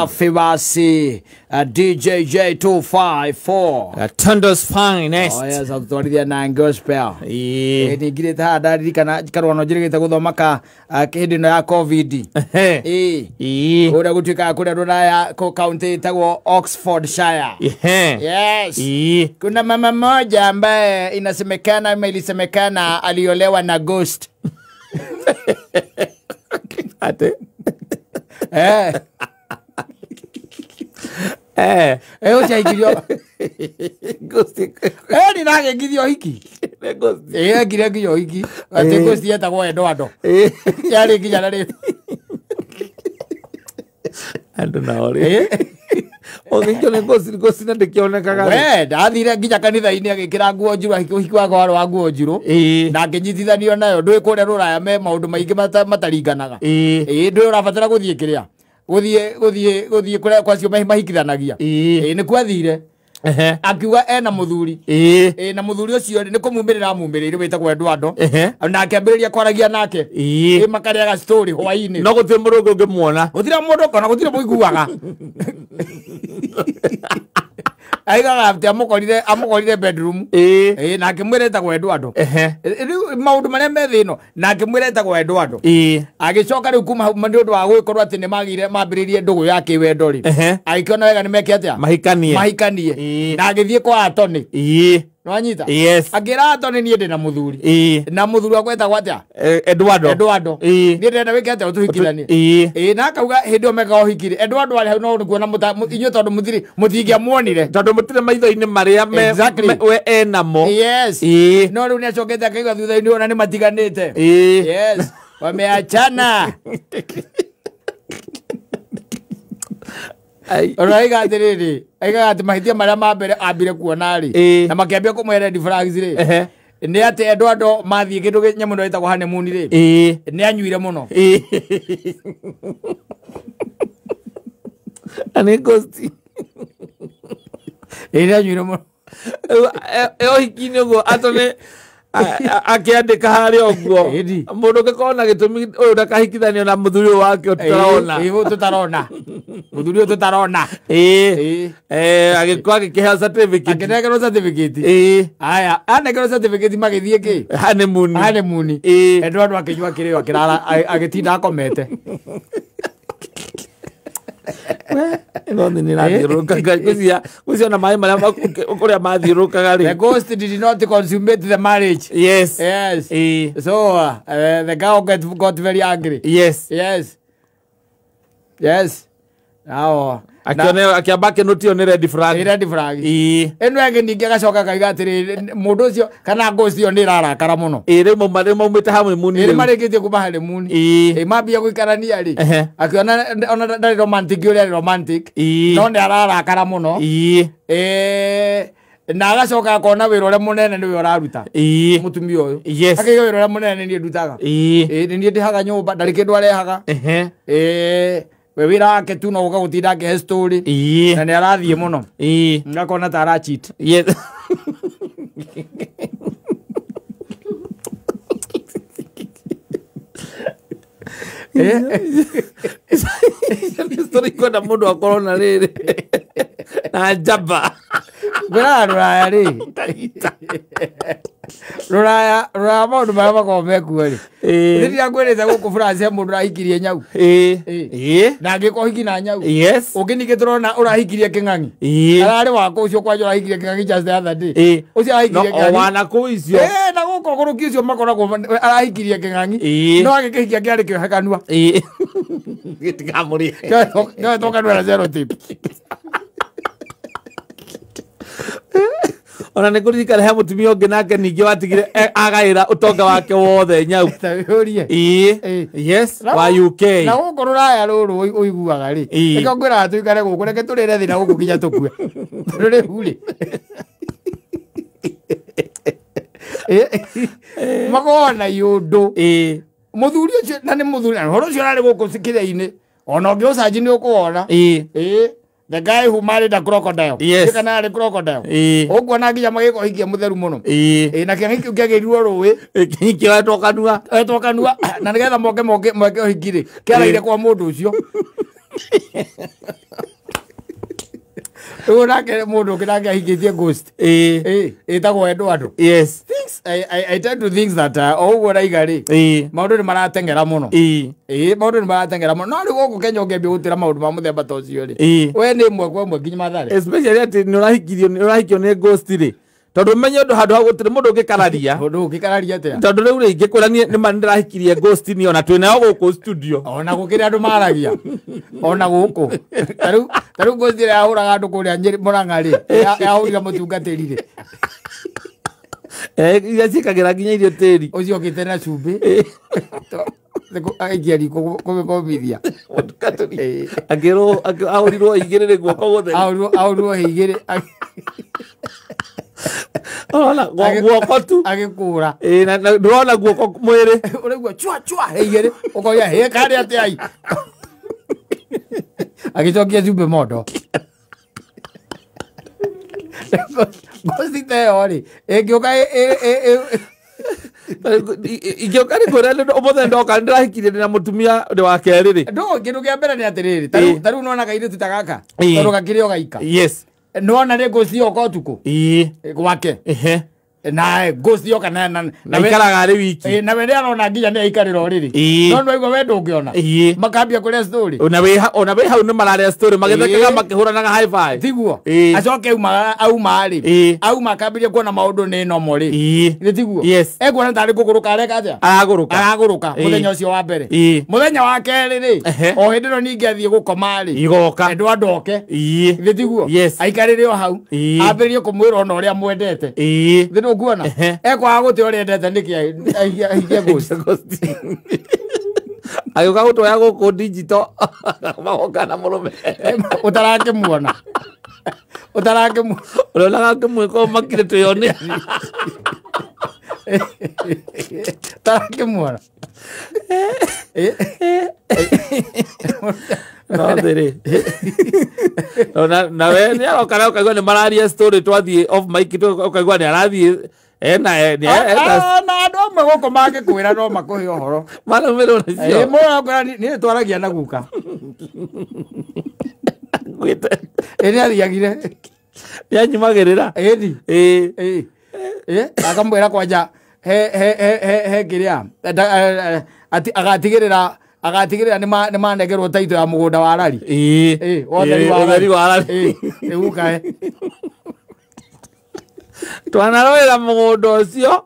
Safi basi, DJ J254 Tondo's finest. Oh yes, atutwarithia na gospel. Ĩĩ. Ningirĩte haha ndaririkana karwano njĩrĩgĩte gũthoma ka hĩndĩ ĩno ya COVID. Ehe. Ĩĩ. Ĩĩ. Kũrĩa gũtuĩkaga kũrĩa rũraya kũ kaunti ĩtagwo Oxfordshire. Ehe. Yes. Ĩĩ. Kuna mama moja ambaye inasemekana ama ilisemekana aliolewa na ghost. Ate. Eh. Eh. Eh, ũcio aikirio. Ghost. Eh, nĩragĩkithio hiki. Nĩ ghost. Ĩĩ, ekire nginya ũhiki. Atĩ Eh. ghost yetagwo Eduardo. Ĩĩ. Yarĩ nginya na rĩu. Andũ nao rĩ. Eh. Ũgĩikio nĩ ghost, ghost na ndĩkĩonekaga rĩ. We, ndathire nginya kanitha-inĩ agĩkĩra nguo njirũ, ũhiki wakwa warĩ wa nguo njirũ. Ĩĩ. Na ngĩnyitithanio nayo. Ndũĩ kũrĩa rũraya me maũndũ maingĩ mataringanaga. Ĩĩ. Ĩĩ, ndũĩ ũrabatara gũthiĩ kĩrĩa. Gũthiĩ kũrĩa kwacio mahikithanagia. Ĩĩ. Ĩĩ, nĩkuo athire. Ehe. Akiuga ena mũthuri. Ĩĩ. Ĩĩ, na mũthuri ũcio nĩ kũmumĩrĩra amumĩrĩire wĩtagwo Eduardo. Ehe. Na akĩambĩrĩria kwaragia nake. Ĩĩ. Ĩĩ, makarĩaga story hwaĩ-inĩ. No gũtirĩ mũndũ ũngĩ ũngĩmuona. Gũtirĩ mũndũ ũkona, gũtirĩ mũiguaga. Aigaga atĩ amũkorire bedroom. Ĩĩ. Ĩĩ, na akĩmwĩra etagwo Eduardo. Ehe. Rĩu maũndũ marĩa me thĩ ĩno, na akĩmwĩra etagwo Eduardo. Ĩĩ. Agĩcoka rĩu kuma hau nĩ ũndũ wa gũgĩkorwo atĩ nĩ magĩire mambĩrĩirie ndũgũ ya kĩwendo rĩ. Ehe. Agĩkĩona wega nĩ meke atĩa? Mahikanie. Mahikanie. Ĩĩ. Na agĩthiĩ kwa Atoni. Ĩĩ. Nĩwanyita? Yes. Akĩra Atoni niĩ ndĩ na mũthuri. Ĩĩ. Na mũthuri wakwa etagwo atĩa? Eduardo. Eduardo. Ĩĩ. Niĩ ndĩrenda wĩke atĩa ũtũhikithanie. Ĩĩ. Ĩĩ, na akauga hĩndĩ ĩyo mekaga ũhiki rĩ, Eduardo arĩ hau no nĩkuona inyuĩ tondũ mũtingĩamuonire. Tondũ mũtirĩ maitho-inĩ marĩa Exactly. we enamo. Yes. Ĩĩ. No rĩu nĩacokete akaigua thutha-inĩ ona nĩ matiganĩte. Ĩĩ. Yes. Wameachana. Ai. Ona aiga atĩrĩrĩ, aigaga atĩ mahĩtia marĩa ma mbere ambire kuona rĩ, Ĩĩ. na makĩambia kũmũhe red flags rĩ, Ehe. nĩ atĩ Eduardo mathiĩ kĩndũ nyamũ ĩno ĩtagwo honeymoon rĩ, Ĩĩ. nĩ anyuire mũno. Ĩĩ. Na nĩ ghost. Ĩĩ, nĩ anyuire mũno. Ũhiki-inĩ ũguo Atoni akĩandĩka harĩa ũguo. Ĩni. Mũndũ ũngĩkorwo na gĩtũmi ũyũ ndakahikithanio na mũthuri ũyũ wake tũtarona. Ĩĩ, ũyũ tũtarona. Mũthuri ũyũ tũtarona. Ĩĩ. Ĩĩ. Agĩkorwo agĩkĩheo certificate. Akĩnengerwo certificate. Ĩĩ. Aya, anengerwo certificate magĩthiĩ kĩ? Honeymoon. Honeymoon. Ĩĩ. Eduardo akĩnyua kĩrĩo akĩrara agĩtinda akomete. Ĩno thĩ nĩ ĩrathiũrũrũka. Ngwĩciria ona maĩ marĩa kũrĩa mathiũrũrũkaga rĩ. The ghost did not consummate the marriage. Yes. Yes. Ĩĩ. So the girl got very angry. Yes. Yes. Yes. Now, Akĩone akĩamba akĩnũtio nĩ red flag. Nĩ red flag. Ĩĩ. Ĩno ĩngĩ ningĩ agacoka akauga atĩrĩrĩ, mũndũ ũcio kana ghost ĩyo nĩ ĩrarakara mũno. Ĩĩ, rĩu mauma rĩu maumĩte honeymoon Ĩrĩ rĩu. marĩkĩtie kuma honeymoon. Ĩĩ. Ĩĩ, mambia gũikarania rĩ. Ehe. Akĩona ona ndarĩ romantic ũrĩa arĩ romantic. Ĩĩ. No nĩ ararakara mũno. Ĩĩ. Ĩĩ, na agacoka akona wĩra ũrĩa mũnene nĩwe ũraruta. Ĩĩ. Mũtumia ũyũ. Yes. Akaiga wĩra ũrĩa mũnene nĩ niĩ ndutaga. Ĩĩ. Ĩĩ, nĩ niĩ ndĩhaga nyũmba, ndarĩ kĩndũ arehaga. Ehe. Ĩĩ, we wĩra wake tu no gũka gũtinda akĩhe story. Ĩĩ. Na nĩ arathiĩ mũno. Ĩĩ. Ngakona ta ara cheat. Yes. Story kwenda mũndũ akorwo na rĩrĩ na njamba. Ngwĩraga rũraya rĩ. Rũraya, rũraya maũndũ marĩa makoragwo mekuo rĩ. Ĩĩ. Rĩrĩa ngwĩrĩte gũkũ France he mũndũ ũrahikirie nyau. Ĩĩ. Ĩĩ. Ĩĩ. Na angĩkorwo ũhiki na nyau. Yes. Ũngĩ ningĩ tũrona ũrahikirie kĩng'ang'i. Ĩĩ. Ararĩ wakũ ũcio kwanja ũrahikirie kĩng'ang'i just the other day. Ĩĩ. Ũcio arahikirie No, o kĩng'ang'i. wana kũu icio. Ĩĩ, na gũkũ ũgũrũki ũcio makoragwo arahikirie kĩng'ang'i. Ĩĩ. No agĩkĩhikia kĩarĩ kĩohe kanua. Ĩĩ. Gĩtikamũrĩe. Kĩohetwo kanua na sellotape. Ona nĩ kũririkana he mũtumia ũngĩ nake ningĩ watigire agaĩra ũtonga wake wothe nyau. Ta wĩũrie. Ĩĩ. Ĩĩ. Yes, wa UK. Na gũkũ rũraya rũrũ ũiguaga rĩ. Ĩĩ. Nĩkĩo ngwĩraga tũikare gũkũ, reke tũrĩre thĩna gũkũ nginya tũkue. Tondũ rĩu rĩ. Ĩĩ. Makoragwo na iũndũ. Ĩĩ. Mũthuri ũcio na nĩ mũthuri, na ũhoro ũcio ũrarĩ gũkũ kĩrĩa-inĩ. Ona ũngĩũcanji nĩ ũkũwona. Ĩĩ. Ĩĩ. The guy who married a crocodile. Yes. Nĩ kana arĩ crocodile. Ĩĩ. Ũkuona nginya magĩkohikia mũtheru mũno. Ĩĩ. Ĩĩ, na kĩng'ang'i kĩu kĩagĩrirwo rũĩ. Kĩoetwo kanua. Oetwo kanua. Na nĩgetha moke moke moke ũhiki rĩ, kĩaraire kwa mũndũ ũcio. Rĩu nake mũndũ ũngĩ nake ahikĩtie ghost. Ĩĩ. Ĩtagwo Eduardo. Yes. Things I tend to think that o ũguo raiga rĩ, Ĩĩ. maũndũ nĩ marateng'era mũno. Ĩĩ. Ĩĩ, maũndũ nĩ marateng'era mũno. No rĩu gũkũ Kenya ũngĩambia gũtĩra maũndũ ma mũthemba ta ũcio rĩ, Ĩĩ. we nĩ ĩmwe kwa ĩmwe nginya Mathare. Especially atĩ nĩ ũrahikirio, nĩ ũrahikio nĩ ghost rĩ, tondũ menye ũndũ handũ ha gũtirĩ mũndũ ũngĩkararia. Ũndũ ũngĩkararia atĩa? Tondũ rĩu rĩ, ingĩkwĩra niĩ nĩ ma nĩndĩrahikirie ghost niĩ, ona twĩ nayo gũkũ studio. Ona gũkĩrĩ andũ maragia ona gũkũ. Ta rĩu ghost ĩrĩa yahũraga andũ kũrĩa Nyĩrĩ Mũrang'a rĩ, yahũrire mũtungatĩri rĩ. Iria ciĩkagĩra nginya irio tĩri. Ũcio okĩte na cumbĩ aikia riko kũmĩkombithia. Mũtungatĩri akĩrwo ahũrirwo igĩrĩ guoko gũtheri. Ahũrirwo igĩrĩ. Ũrona guoko tu. Agĩkũra. Ĩĩ, na ndũrona guoko mwĩrĩ. Ũraigua chua chua igĩrĩ, ũkoria hĩ karĩ atĩa ai. Agĩcokia cumbĩ mondo. Ghost ta ĩyo rĩ, ĩngĩũka Ingĩũka nĩ kwĩra ũmũthĩ ndoka nĩndĩrahikirie ndĩna mũtumia ndĩ wa kerĩ rĩ. Ndũ kĩndũ kĩa mbere nĩ atĩrĩrĩ, ta rĩu nĩwona kairĩtu ta gaka, Ĩĩ. tondũ gakĩrĩ o gaika. Yes. Nĩwona rĩ ghost yoka ũtukũ Ĩĩ. gwake. Ehe. Na ghost yoka na Na ikaraga arĩ wiki. Ĩĩ, na we nĩ arona nginya nĩ aikarĩra ũrĩrĩ. Ĩĩ. No nĩwaigua we ndũngĩona. Ĩĩ. Makambia kũrĩa story. Ona wĩ hau nĩ mararĩa story magĩthekaga Ĩĩ. makĩhũranaga high five. Tiguo. Ĩĩ. Acoke auma rĩ. Ĩĩ. Auma akambĩrĩria kuona maũndũ nĩ nomo rĩ. Ĩĩ. Nĩ tiguo? Yes. Ekuona tarĩ kũgũrũka areka atĩa? Aragũrũka. Aragũrũka Ĩĩ. mũthenya ũcio wa mbere. Ĩĩ. Mũthenya wa kerĩ rĩ, Ehe. o hĩndĩ ĩno ningĩ athiĩ gũkoma rĩ, Igoka. Edward oke. Ĩĩ. Nĩ tiguo? Yes. Aikarĩre o hau. Ĩĩ. Ambĩrĩrie kũmwĩra ona ũrĩa mwendete. Ĩĩ. Nĩ ndũkuona? Ehe. Ekwaga gũte ũrĩa endete nĩkĩ aikie ghost. Agĩũka gũtwoya gũkũ digital magoka na mũrũme. Ũtarakĩmuona. Ũtarakĩmuona. Ũrĩonaga ngĩmwĩka ũmakire twĩone. Ũtarakĩmuona. No thĩrĩ. Na we nĩ aroka na ũkaigua nĩ mararia story twathiĩ off mic ũkaigua nĩ arathiĩ ena nĩ ena Na andũ amwe gũkũ mangĩkwĩra no makũhe ũhoro. marũmĩrĩrwo nacio. Mũrakwĩra niĩ twaragia na guka. Ngwĩte. Ĩ nĩ athiagire. Nĩ anyumagĩrĩra. Ĩni. Ĩĩ. Ĩĩ. Ĩ akamwĩra kwanja he he he he he kĩrĩa ati agatigĩrĩra nĩ manengerwo taito ya mũgũnda wa rari. Ĩĩ. Ĩĩ, wa ũtheri wa Ũtheri wa rari. Ĩĩ, ĩ guka ĩ. Twanarorera mũgũnda ũcio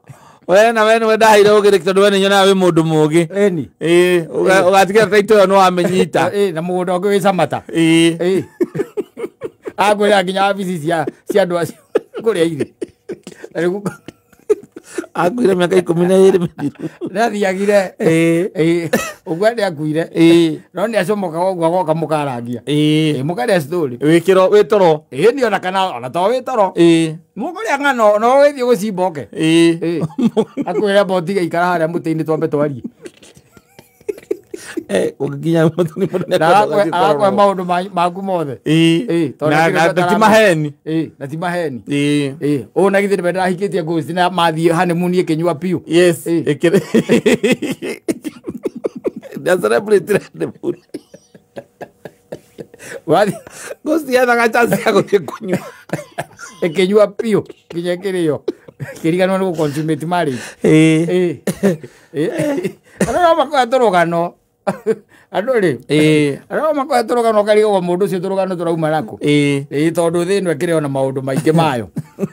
we na we nĩwe ndaheire ũgĩrĩki tondũ we nĩnyonaga wĩ mũndũ mũũgĩ. Ĩni. Ĩĩ, ũgatigĩra taito ĩyo nĩwamĩnyita. Ĩĩ, na mũgũnda ũngĩ wĩ Samata. Ĩĩ. Ĩĩ. Akwĩra nginya wabici cia andũ acio kũrĩa irĩ. Na rĩu Akuire mĩaka 12 mĩthiru. Nĩ athiagire. Ĩĩ. Ĩĩ, ũguo nĩ akuire. Ĩĩ. No nĩ acomokaga ũguo agoka mũkarangia. Ĩĩ. Ĩĩ, mũkarĩa story. Wĩkĩro wĩ toro. Ĩĩ, nĩ ona kana ona to wĩ toro. Ĩĩ. Mũkũrĩa ng'ano no wĩthiĩ gũcimba oke. Ĩĩ. Ĩĩ. Akwĩra amba ũtige ikara harĩa mũtĩ-inĩ twambe twarie. Ũngĩkinya mũthuri mũndũ Na arakwe maũndũ maku mothe. Ĩĩ. Ĩĩ, tondũ Na kĩrĩa na ti maheni. Ĩĩ, na ti maheni. Ĩĩ. Ĩĩ, ũũ na githĩ nĩwe ndĩrahikĩtie ghost na mathiĩ honeymoon ĩkĩnyua piũ. Yes. Ĩĩ. Ĩkĩrĩ. Nĩa celebrate honeymoon. Wathiĩ Ghost yethaga chance ya gũthiĩ kũnyua. ĩkĩnyua piũ nginya ĩkĩrĩo. Kĩriganĩrwo nĩ gũ-consummate marriage. Ĩĩ. Ĩĩ. Ĩĩ. Andũ no makoya tũrũgano. Andũ rĩ. Ĩĩ. Andũ no makoya tũrũgano ũkarigwo mũndũ ũcio tũrũgano tũrauma nakũ. Ĩĩ. Ĩĩ, tondũ thĩ ĩno ĩkĩrĩ ona maũndũ maingĩ mayo.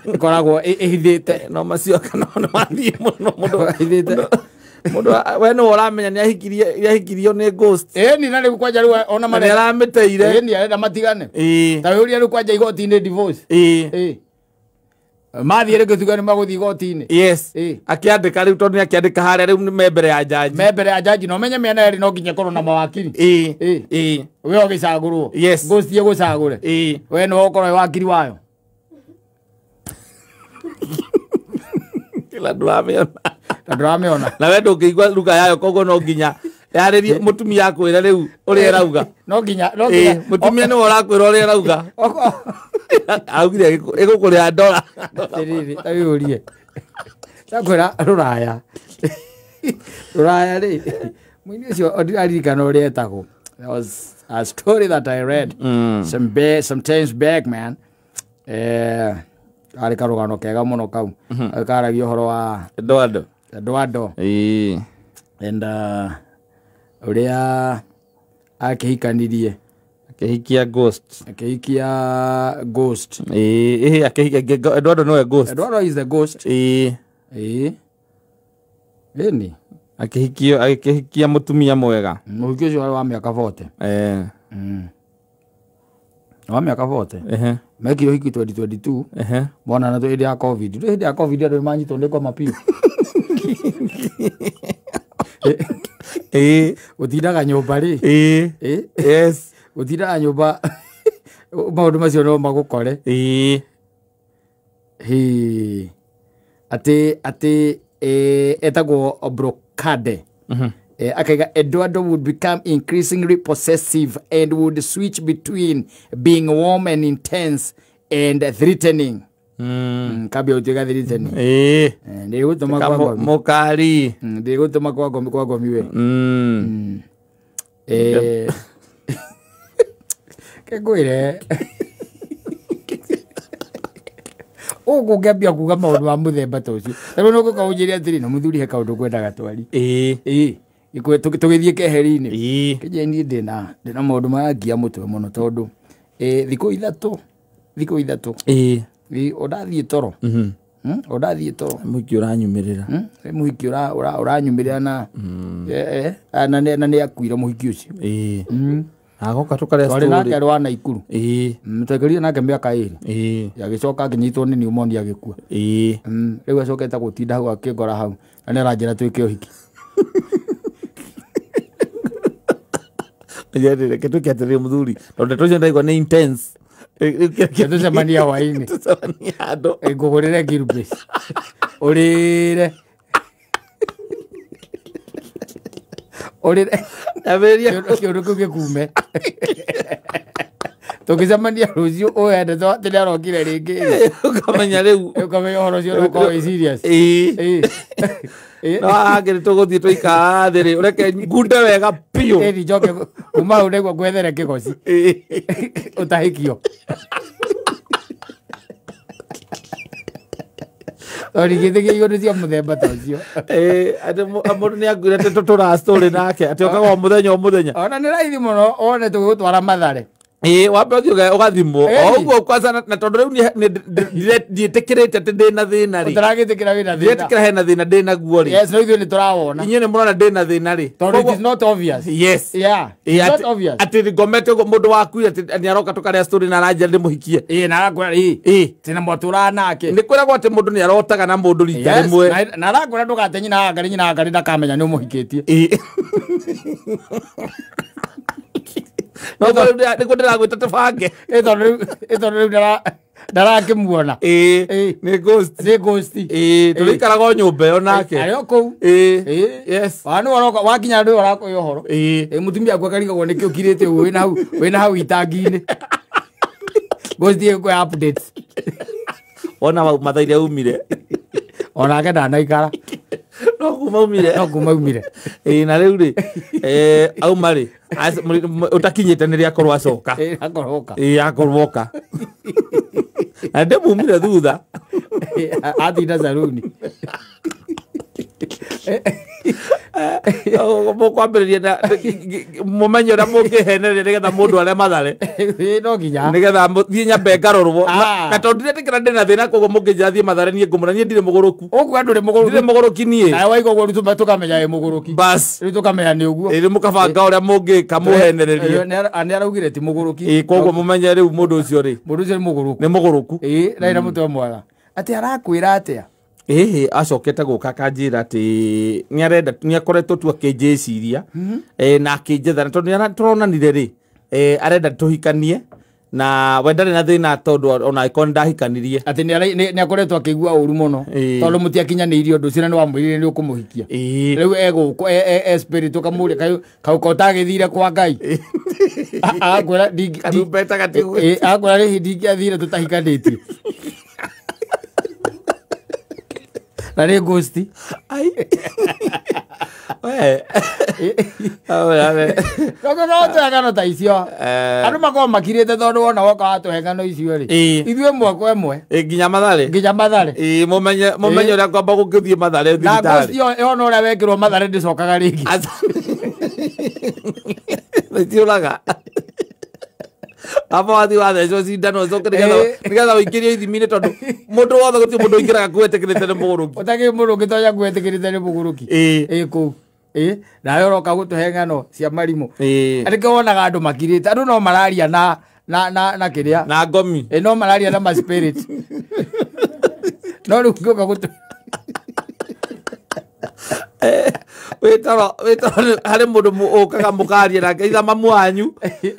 Ĩkoragwo ĩhithĩte. No macio kana nĩ mathiĩ mũno mũndũ. Ĩhithĩte. Mũndũ we nĩwe ũramenya nĩ ahikirio nĩ ghost. Ĩĩ, ni na rĩu kwanja rĩu ona Na nĩ marenda. aramĩteire. Ĩĩ, ni arenda matigane. Ĩĩ. Ta wĩũria rĩu kwanja igoti-inĩ divorce. Ĩĩ. Ĩĩ. Mathiĩ rĩngĩ tuge nĩ magũthiĩ igoti-inĩ. Yes. Ĩĩ. Akĩandĩka rĩu tondũ nĩ akĩandĩka harĩa rĩu nĩ me mbere ya jaji. Me mbere ya jaji na ũmenye mĩena yerĩ no nginya ĩkorwo na mawakiri. Ĩĩ. Ĩĩ. Ĩĩ. We ũgĩcagũrwo. Yes. Ghost ĩgũcagũre. Ĩĩ. We nĩwe ũkorwo wĩ wakiri wayo. Kila ndũramĩona. Na ndũramĩona. Na we ndũngĩigua ruga yayo koguo no nginya yarĩrie mũtumia akwĩre rĩu ũrĩa ĩrauga. No nginya no Ĩĩ, nginya mũtumia nĩwe ũrakwĩra ũrĩa ĩrauga. Augire ĩgũkũrĩha ndora. Atĩrĩrĩ, ta wĩyũrie. Ndakwĩra rũraya. Rũraya rĩ, mũini ũcio ndiraririkana ũrĩa etagwo. There was a story that I read some times back, man. Karĩ karũgano kega mũno kau. Karagia ũhoro wa Eduardo. Eduardo. Ĩĩ. And ũrĩa akĩhikanirie. Akĩhikia ghost. Akĩhikia ghost. Ĩĩ, akĩhikia Eduardo nowe ghost. Eduardo is the ghost. Ĩĩ. Ĩĩ. Ĩni. Akĩhikia mũtumia mwega. Mũhiki ũcio warĩ wa mĩaka 40. Wa mĩaka 40. Mekire ũhiki 2022. Monana tu hĩndĩ ya COVID. Rĩu hĩndĩ ya COVID andũ nĩmanyitwo nĩ ngoma piũ. Ĩĩ. Gũtindaga nyũmba rĩ. Ĩĩ. Yes. Gũtindaga nyũmba maũndũ macio no magũkore. Ĩĩ. Hĩ. Atĩ etagwo Brocade. Akaiga Eduardo would become increasingly possessive and would switch between being warm and intense and threatening. Kabia utuika threatening. Ndigutuma kwa ngomi. Mukari. Ndigutuma kwa ngomi kwa ngomi we. Kengwire. Ũgũngĩambia kuga maũndũ ma mũthemba ta ũcio. Rĩu nĩ ũgũka ũnjĩre atĩrĩ, na mũthuri he kaũndũ ngwendaga twari. Ĩĩ. Tũgĩthiĩ keheri-inĩ. Ĩĩ. Kĩnjĩre niĩ ndĩna maũndũ marangia mũtwe mũno tondũ thikũ ithatũ. Ĩĩ. Ũndathiĩ toro. Ũndathiĩ toro. Mũhiki ũranyumĩrĩra. Mũhiki ũranyumĩrĩra na na nĩ akuire mũhiki ũcio. Ĩĩ. Agoka tũkarĩa story. Twarĩ nake arĩ wa Naikuru. Ĩĩ. Twaikarire nake mĩaka 2. Ĩĩ. Agĩcoka akĩnyitwo nĩ pneumonia agĩkua. Ĩĩ. Rĩu acokete gũtinda hau akĩngora hau. Na nĩ aranjĩra twĩke ũhiki. Reke twĩke atĩrĩrĩ mũthuri. Tondũ ndeto icio ndaigua nĩ intense. Tũcemania hwaĩ-inĩ. Tũcemania handũ. Ngũgũrĩre Gilbert. Ũrĩre. Ũrĩre. Ambĩrĩria kĩũndũ kĩu gĩkume. Tũngĩcemania rũciũ ũhe ndeto atĩ nĩarokire rĩngĩ. Ũkamenya rĩu. Ũkamenya ũhoro ũcio nĩ ũkorwo wĩ serious. Ĩĩ. No hangĩ tũgũthiĩ tũikara thĩ rĩ, ũreke ngunde wega biũ. Ĩni njoke kuma hau nĩguo ngwethere kĩgoci. Ũtahĩkio. Tondũ ingĩthiĩ igũrũ cia mũthemba ta ũcio. Atĩ mũndũ nĩ anguire atĩ tũtũraga story nake atĩ okaga o mũthenya o mũthenya. Ona nĩ raithi mũno one tũgũgũtwara Mathare. Ĩĩ, wambe ũthiĩ ũgathimwo. O ũguo kwanza na tondũ rĩu ndiĩtĩkĩrĩte atĩ ndĩna thĩna rĩ. Ũtaragĩtĩkĩra wĩna thĩna. Ndiretĩkĩra hena thĩna ndĩnaguo rĩ. Yes, no ithuĩ nĩtũrawona. Inyuĩ nĩmũrona ndĩna thĩna rĩ. Tondũ it is not obvious. Yes. Yeah. It's not obvious. Atĩ ngomete ũguo mũndũ wakuire atĩ nĩaroka tũkarĩa story na aranjĩra ndĩmũhikie. Ĩĩ, na arakwĩra ĩĩ. Ĩĩ. Tĩ na mwatũraga nake. Nĩ kwĩragwo atĩ mũndũ nĩarotaga na mũndũ rita rĩmwe. Na arakwĩra ndũgate nyina wa Ngarĩ, nyina wa Ngarĩ ndakamenya nĩ ũmũhikĩtie. Ĩĩ. No nĩguo ndĩragwĩta tũbange. Ĩ tondũ rĩu ndarakĩmuona. Ĩĩ, nĩ ghost. Nĩ ghost. Ĩĩ, tũrĩikaraga o nyũmba ĩyo nake. Arĩ o kũu. Ĩĩ. Yes. Wa nĩwe ũroka wakinya nĩwe ũrakũhe ũhoro. Ĩĩ. Ĩ mũtumia aku akarigagwo nĩkĩ ũkirĩte ũguo wĩna hau itangi-inĩ. Ghost ĩgũkũhe updates. Wona mathaire aumire. Onake ndanaikara. No kuma aumire. No kuma aumire. Ĩĩ, na rĩu rĩ, auma rĩ, ũtakinyĩte nĩrĩa akorwo acoka. Ĩĩ, akorwo oka. Ĩĩ, akorwo oka. Na ndĩmumire thutha. Atinda saruni. Mũkwambĩrĩria na mũmenye ũrĩa mũngĩhenereria nĩgetha mũndũ arĩa Mathare. Ĩĩ, no nginya. Nĩgetha thiĩ nyambe ngarorwo. Na tondũ ndiretĩkĩra ndĩna thĩna koguo mũngĩnjĩra thiĩ Mathare niĩ ngũmũra niĩ ndirĩ mũgũrũku. Ũguo ndũrĩ mũgũrũki. Ndirĩ mũgũrũki niĩ. Nawe waigua ũguo rĩu tũkamenya wĩ mũgũrũki. Bas. Rĩu tũkamenya nĩ ũguo. Ĩĩ, rĩu mũkabanga ũrĩa mũngĩka mũhenererie. Nĩ araugire ti mũgũrũki. Ĩĩ, koguo mũmenye rĩu mũndũ ũcio rĩ. Mũndũ ũcio nĩ mũgũrũku. Nĩ mũgũrũku. Ĩĩ, na ĩna mũtwe mwega. Atĩ arakwĩra atĩa? Ĩhĩ, acokete gũka akanjĩra atĩ nĩarenda nĩakoretwo tu akĩnjĩciria na akĩnjetha na tondũ tũronanire rĩ, arenda tũhikanie na we ndarĩ na thĩna tondũ ona angĩkorwo nĩndahikanirie. Atĩ nĩakoretwo akĩigua ũru mũno tondũ mũtiakinyanĩirie ũndũ ũcio na nĩwamwĩrire nĩ ũkũmũhikia. Rĩu egũkũ e spirit ũkamũria kau ko ũtagĩthire kwa Ngai. Agakwĩra Karumbeta gatigũ. Agakwĩra rĩhi ndingĩathire tũtahikanĩtie. Na nĩ ghost. Ai. We. Awe. Koguo no tũhe ng'ano ta icio. Andũ makorwo makirĩte tondũ wona woka watũhe ng'ano icio rĩ. Ithuĩ ĩmwe kwa ĩmwe. Nginya Mathare. Nginya Mathare. Mũmenye ũrĩa kwamba gũgĩthiĩ Mathare Na thibitarĩ. ghost ĩyo yona ũrĩa wekĩrwo Mathare ndĩcokaga rĩngĩ. Itiũraga. Aba wathi wathecwo cindano ũcoke nĩgetha ũingĩrio ithimi-inĩ tondũ mũndũ wothe gũtirĩ mũndũ ũingĩraga kũu etĩkĩrĩte nĩ mũgũrũki. Ũtakĩrĩ mũndũ ũngĩtonya kũu etĩkĩrĩte nĩ mũgũrũki. Kũu. Nawe ũroka gũtũhe ng'ano cia marimũ. Nĩkĩo wonaga andũ makirĩte. Andũ no mararia na kĩrĩa. Na ngomi. No mararia na ma spirit. No rĩu ngĩũka gũtũ Wĩtoro harĩ mũndũ ũkaga mũkaria nake itha mamu wanyu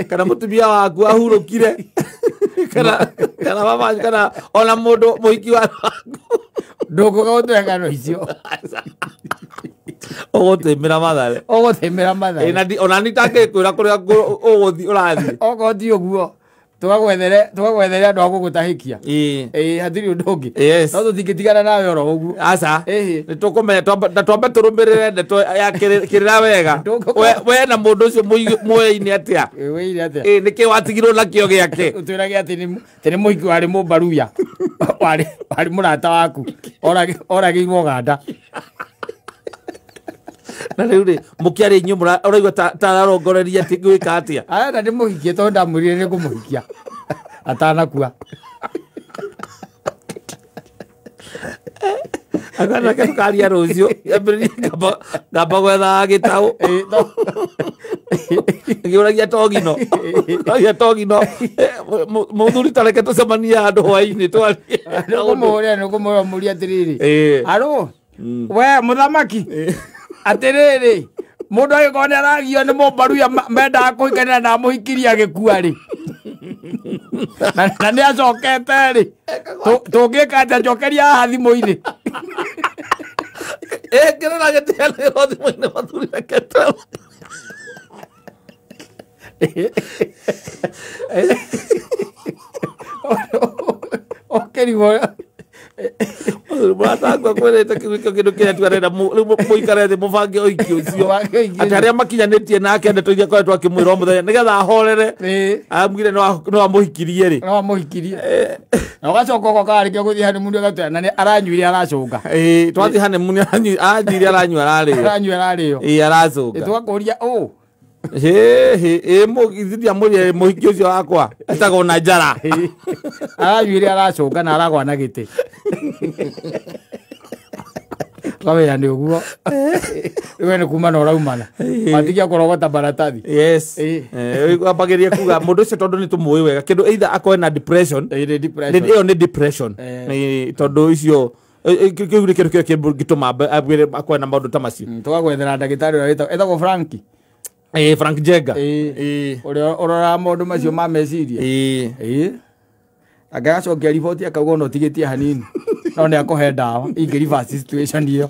kana mũtumia waku ahurũkire kana mama wanyu kana ona mũndũ mũhiki waku. Ndũngũka gũtũhe ng'ano icio. Ũgũtĩmĩra Mathare. Ũgũtĩmĩra Mathare. Ona ni ndangĩkwĩra kũrĩa ũgũthiĩ ũrathiĩ. Okorwo ti ũguo tũgagwethere andũ a gũgũtahĩkia. Hatirĩ ũndũ ũngĩ. No tũtingĩtigana nawe oro ũguo. Aca. Nĩ tũkũmenya na twambe tũrũmĩrĩre ndeto ya kĩrĩra wega. We na mũndũ ũcio mũyaine atĩa? Wĩire atĩa? Nĩkĩ watigirwo nakĩo gĩake? Ũtwĩrage atĩ nĩ mũhiki warĩ mũmbaruya. Warĩ mũrata waku. Oragĩirwo Ũganda. Na rĩu rĩ mũkĩaria inyuĩ ũraigua ta ararongoreria atĩ gwĩka atĩa? Arenda ndĩmũhikie tondũ ndamwĩrire nĩ ngũmũhikia atanakua. Akanake tũkaria rũciũ ambĩrĩrie ngamba gwetha gĩtaũ. Ngĩũragia Togino. Ngĩũragia Togino. Mũthuri ta reke tũcemanie handũ hwaĩ-inĩ twarie. Nĩũkũmũhũrĩra nĩũkũmũhũrĩra ũmũrie atĩrĩrĩ. Arũ we mũthamaki. Atĩrĩrĩ mũndũ angĩkorwo nĩ aragio nĩ mũmbaruya mendaga kũhikanĩra na amũhikirie agĩkua rĩ. Na nĩ acokete rĩ. Tũngĩka atĩa njokeria haha thimũ-inĩ. Kĩrĩra gĩtianĩrwo thimũ-inĩ mũthuri reke Ũkĩrigwo mũrata wakwa akwĩrĩte kĩu nĩkĩo kĩndũ kĩrĩa tu arenda rĩu mũikare thĩ mũbange ũhiki ũcio. Atĩ arĩa makinyanĩtie nake ndeto iria akoretwo akĩmwĩra o mũthenya nĩgetha ahorere. Amwĩre no amũhikirie rĩ. No amũhikirie. Na ũgacoka ũgoka warĩkia gũthiĩ honeymoon ũgatwĩra na nĩ aranyuire aracũnga. Twathiĩ honeymoon aranyuire aranyua ararĩo. Aranyua ararĩo. Aracũnga. Tũgakũria ũ. Ndiamũrire mũhiki ũcio wakwa etagwo na njara. Aranyuire aracũnga na aragwa na gĩtĩ. Tũkamenya nĩ ũguo. Rĩu nĩ kumana ũraumana. Matigia kũrogota maratathi. Yes. Ambagĩria kuga mũndũ ũcio tondũ nĩ tũmũĩ wega kĩndũ either akorwo na depression. Ĩyo nĩ depression. Tondũ icio kĩu nĩ kĩndũ kĩrĩa kĩngĩtũma akorwo na maũndũ ta macio. Tũgagwethera ndagĩtarĩ ũrĩa etagwo Frank. Frank Jenga. Ũrĩa ũroraga maũndũ macio ma meciria. Angĩgacokia riboti akauga ona ũtigĩtie hanini. No nĩ akũhe ndawa ingĩ reverse situation ĩyo.